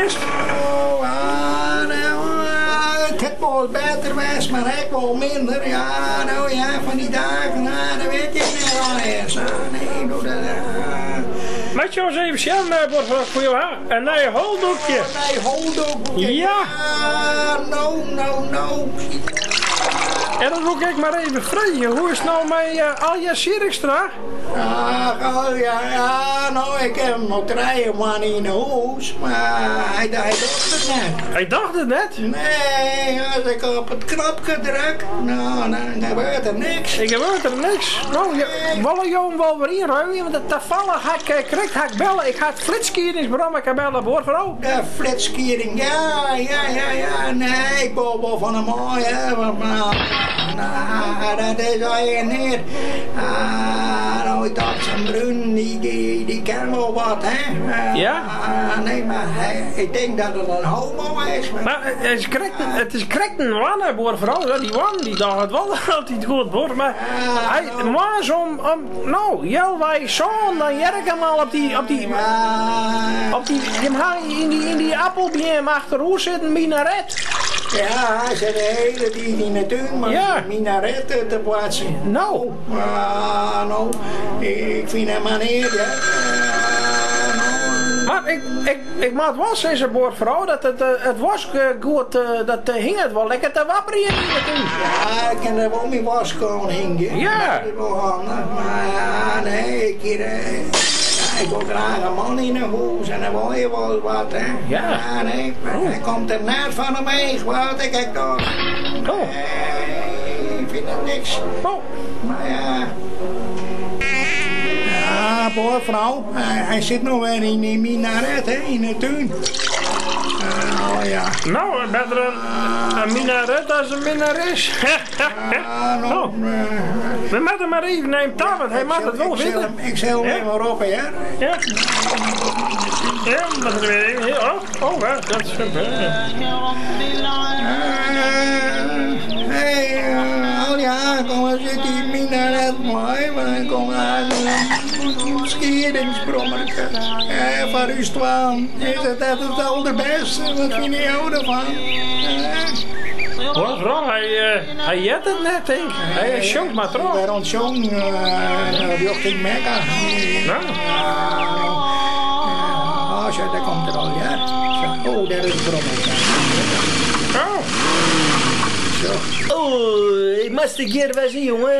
west? Oh, ah, nou, ah, it hat wol better west, mar ek wol minder. Ja, no ja, fan dy dagen, ah, dat wit je net allegear. Ah, nee, no, dat, ah. Moat jo ris even sjen, buorfrou, foar jo ha in nij holdoekje. In nij holdoekje? Ja. Ah, no, no, no. En dan woe ik ek mar even freegje, hoe is it no mei Alja Sierkstra? Ach, oh ja, ja, no, ik haw him al trije moanne yn 'e hûs, mar hy docht it net. Hy docht it net? Nee, as ik op it knopke druk, no, dan gebeurt der niks. Der gebeurt der niks? No, wolle jo him wol wer ynruilje? Want tafallich ha ik krekt ha ik belle, ik ha it flitskiedingsbrommerke belle, buorfrou. De flitskieding, ja, ja, ja, ja, nee, ik wol wol fan him ôf, ja, want mar dat is allegear neat. Ah, no, ik tocht, sa'n brún, dy, dy ken wol wat, hè. Ja? Nee, mar ik tink dat it in homo is. Mar it is krekt, it is krekt in moanne, buorfrou, ja, dy man, dy docht it wol altyd goed, buor, mar hy, moarns om, om, No, healwei sânen, dan hear ik him al op dy, op dy, op dy, jim ha yn dy, yn dy appelbeam achter hûs sit in minaret. Ja, hy sit de hiele tiid yn 'e tún mei syn minaret te boartsjen. No. Ah, no, ik fyn him mar neat, hear. No. Mar ik, ik, ik moat wol sizze, buorfrou, dat it, it wask goed, dat hinget wol lekker te wapperjen yn 'e tún. Ja, ik kin der wol myn wask oan hingje. Ja. Dat is wol handich, mar ja, nee, ik hier, ja, ik wol graach in man yn 'e hûs en dan wol je wol wat, hè. Ja. Ja, nee, hy komt der net fan omheech, wat ik ek doch. Oh. Nee, ik fyn it niks. Oh. Mar ja. Ja, buorfrou. Hy sit no wer yn dy minaret, hè, yn 'e tún. Oh ja. No, better in minaret as in minnares. No, We moatte mar even nei him ta, want hy moat it wol witte. Ik sil him even roppe, hear. Ja. Ja, we moatte der wer even. Oh, oh, dat is. Hey, Alja, kom ris út dy minaret wei, want dan kom in skiedingsbrommerke. Foar ús twaen is it net it alderbêste. Wat fine jo derfan? Buorfrou, hy heart it net, tink. Hy sjongt mar troch. Wer oan it sjongen rjochting Mekka. No. Oh, sjoch, dêr komt er al, hear. Oh, dêr is de brommer. Oh. Sjoch. Oh, ik moast ik hjir wêze, jonge.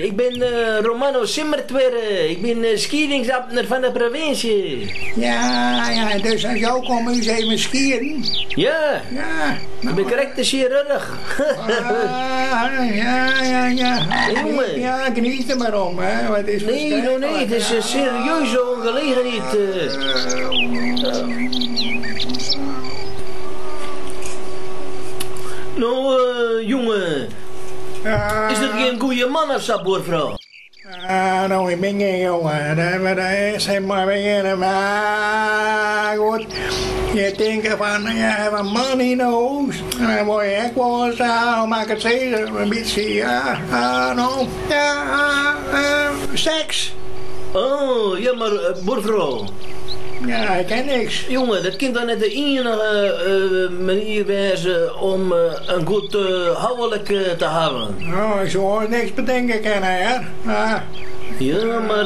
Ik bin Romano Simmertwer. Ik bin skiedingsamtner fan de provinsje. Ja, ja, dus as jo komme ús even skieden. Ja, Ja, ik bin krekt de sjirurch. Ah, ja, ja, ja. Jonge. Ja, gniis der mar om, hè. Want it is Nee, no nee, it is in serieuze oangelegenheid. No, jonge, is dat gjin goeie man of sa, buorfrou? Ah, no, ik bin gjin jonge. Dat is mar begjinne. Mar goed, je tinke fan, je hawwe in man yn 'e hûs. En dan wol je ek wol ris, hoe moat ik it sizze, in bytsje, ja, no, ja, seks. Oh, ja, mar buorfrou. Ja, ik ken niks. Jonge, dat kin toch net de iennige manier wêze om in goed houlik te hawwen? No, ik soe oars niks betinke kinne, hear. Ja, mar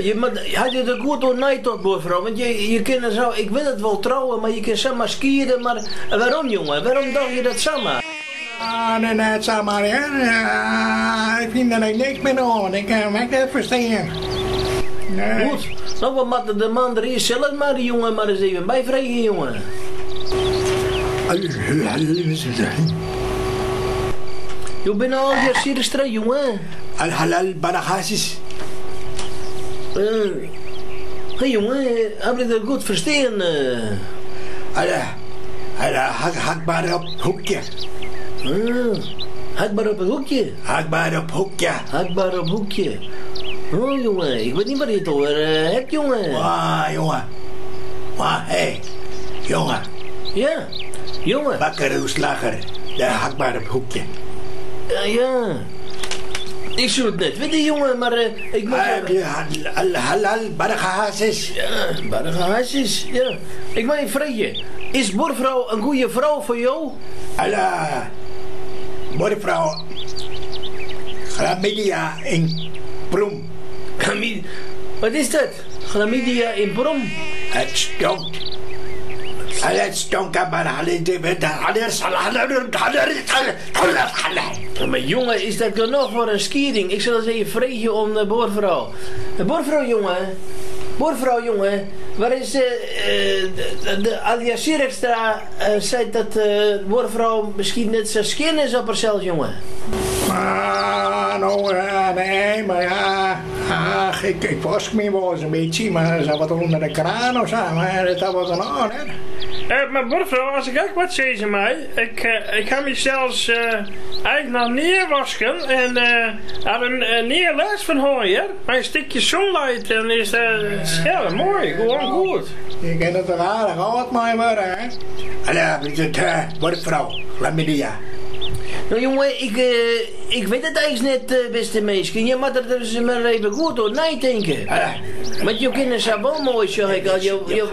je moat, hat je der goed oer neitocht, buorfrou? Want je, je kinne sa, ik wit it wol, trouwe, mar je kinne samar skiede, mar wêrom, jonge? Wêrom doch je dat samar? Ah, nee, net samar, hear. Ik fyn der ek niks mear oan. Ik kin him ek net ferstean. Nee. Goed, no, we moatte de man der earst sels mar, dy jonge, mar ris even by freegje, jonge. Jo binne al hjir Sierstra, jonge. Al halal barahasis. Hé jonge, haw ik dat goed ferstean? Hakbaar op hoekje. Hakbaar op it hoekje? Hakbaar op hoekje. Hakbaar op hoekje. Oh jonge, ik wit net wat je it oer hebt, jonge. Wah, jonge. Wah, hé, jonge. Ja, jonge. Bakker uw slager, de hakbaar op hoekje. Ja, ja. Ik soe it net witte, jonge, mar ik moat je... Halal bargehasis. Ja, bargehasis, ja. Ik moat je freegje, is buorfrou in goeie frou foar jo? Alla, buorfrou, chlamydia in prom. Wat is dat? Chlamydia in prom? Het stonkt. Het stonk Maar jongen, is dat genoch foar in skieding? Ik sil ris even freegje oan de buorfrou. Buorfrou, jonge, buorfrou, jonge, waar is de, de Alja Sierkstra seit dat de buorfrou miskien net sa skjin is op harsels, jonge. Ah, no, nee, mar ja, ach, ik, ik wask my wol ris in bytsje, mar sa wat ûnder de kraan of sa, mar is dat wat genôch, net? Mar buorfrou, as ik ek wat sizze mei, ik, ik ha mysels eins noch nea wasken en ha der nea lêst fan hân, hear. Mei in stikje Sunlight dan is dat, ja, moai, gewoan goed. Je kinne der toch aardich âld mei wurde, hè? Alla, buorfrou, chlamydia. No jonge, ik, ik wit it eins net, bêste minsken. Je moatte der ris mar even goed oer neitinke. Want jo kinne sa wol moai, sjoch ik, as jo, jo,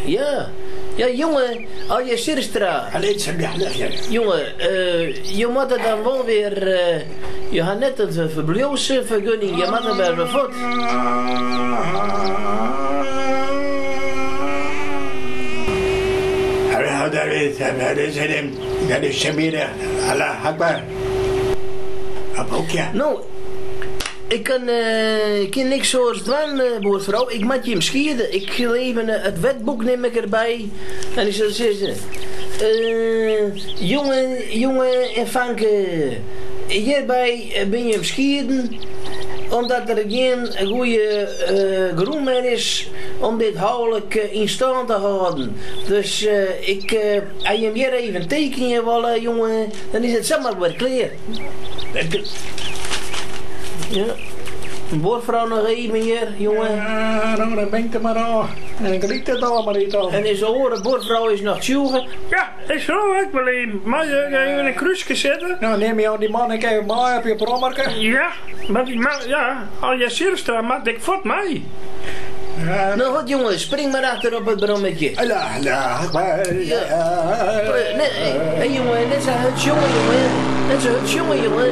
ja, ja jonge, Alja Sierstra. Jonge, jo moatte dan wol wer, jo ha net in ferbliuwsfergunning, jo moatte wer wer fuort. No, ik kin, kin niks oars dwaan, buorfrou. Ik moat jim skiede. Ik sil even it wetboek nim ik derby en ik sil sizzen, jonge, jonge en fanke, hjirby bin jim skieden omdat der gjin goeie grûn mear is om dit houlik yn stân te hâlden. Dus ik, as jim hjir even tekenje wolle, jonge, dan is it samar wer klear. Ja. Buorfrou noch even hjir, jonge. Ja, no, dan bin ik der mar ôf. En ik gelyk it al mar út al. En is de oare buorfrou is noch tsjûge? Ja, ik sil ek wol even. Mei ik even in krúske sette? No, nim jo dy man ek even mei op je brommerke. Ja, mar dy man, ja, Alja Sierstra moat ek fuort mei. Ja. No goed, jonge, spring mar achter op it brommetje. Ja, ja, ja. Nee, hey, jonge, net sa hurd sjonge, jonge. Net sa hurd sjonge, jonge.